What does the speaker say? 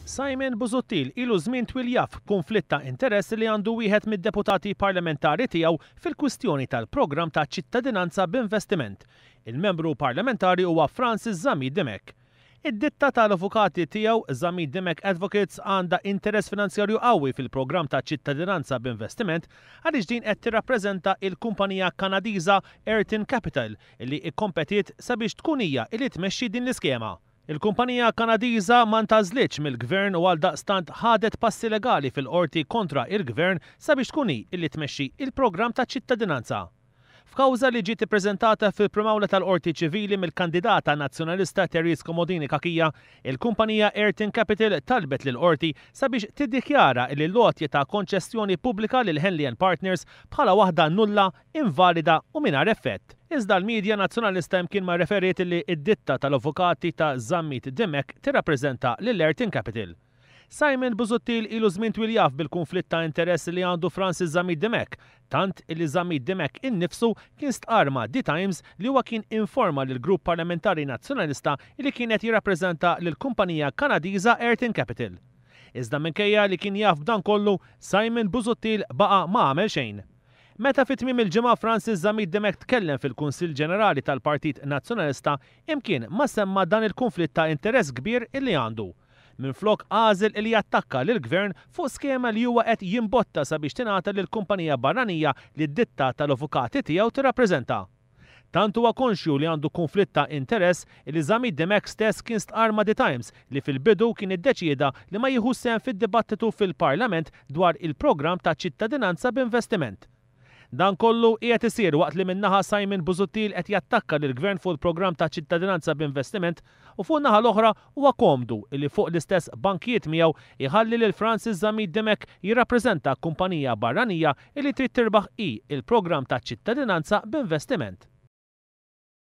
Simon Busuttil ilu żmien twil jaf b'kunflitt ta' interess li għandu wieħed mid-deputati parlamentari tiegħu fil-kwistjoni tal-programm ta' ċittadinanza b'investiment. Il-membru parlamentari huwa Francis Zammit Dimech. Id-ditta tal-avukati tiegħu, Zammit Dimech Advocates, għandha interess finanzjarju qawwi fil-programm ta' ċittadinanza b'investiment għaliex din qed tirrappreżenta il-kumpanija Kanadiża Ayrton Capital li kkompetiet sabiex tkun hija li tmexxi din l-iskema. Il-kumpanija Kanadiża ma ntgħażlitx mill-Gvern u għaldaqstant ħadet passi legali fil-Qorti kontra il-Gvern sabiex tkun hi li tmexxi il-programm ta' ċittadinanza. F'kawża li ġiet ippreżentata fil-Prim'Awla tal-Qorti Ċivili mill-kandidata Nazzjonalista Therese Comodini Cachia, il-kumpanija Ayrton Capital talbet lill-Qorti sabiex tiddikjara li l-għotja ta' konċessjoni pubblika lil Henley and Partners bħala waħda nulla, invalida u mingħajr effett. Iżda l-midja Nazzjonalista imkien ma rreferiet li d-ditta tal-avukati ta' Zammit Dimech tirrappreżenta lil Ayrton Capital. Simon Busuttil ilu żmien twil jaf bil-kunflitt ta' interess li għandu Francis Zammit Dimech, tant illi Zammit Dimech innifsu kien stqarr ma' The Times li huwa kien informa lill-Grupp Parlamentari Nazzjonalista li kien qed jirrappreżenta lill-kumpanija Kanadiża Ayrton Capital. Iżda minkejja li kien jaf b'dan kollu, Simon Busuttil baqa' ma għamel xejn. Meta fi tmiem il-ġimgħa Francis Zammit Dimech tkellem fil-Kunsill Ġenerali tal-Partit Nazzjonalista, imkien ma semma dan il-kunflitt ta' interess kbir illi għandu. Minflok għażel li jattakka lill-Gvern fuq skema li huwa qed jimbotta sabiex tingħata lil kumpanija barranija li d-ditta tal-avukati tiegħu tirrappreżenta. Tant huwa konxju li għandu kunflitt ta' interess li Zammit Dimech stess kien stqarr ma' The Times li fil-bidu kien iddeċieda li ma jieħux sehem fid-dibattitu fil-Parlament dwar il-programm ta' ċittadinanza b'investiment. Dan kollu qiegħed isir waqt li minn naħa Simon Busuttil qed jattakka lill-Gvern fuq il-programm ta' ċittadinanza b'investiment u fuq in-naħa l-oħra huwa komdu li fuq l-istess bankijiet miegħu jħalli lil Francis Zammit Dimech jirrappreżenta kumpanija barranija li trid tirbaħ hi l-programm ta' ċittadinanza b'investiment.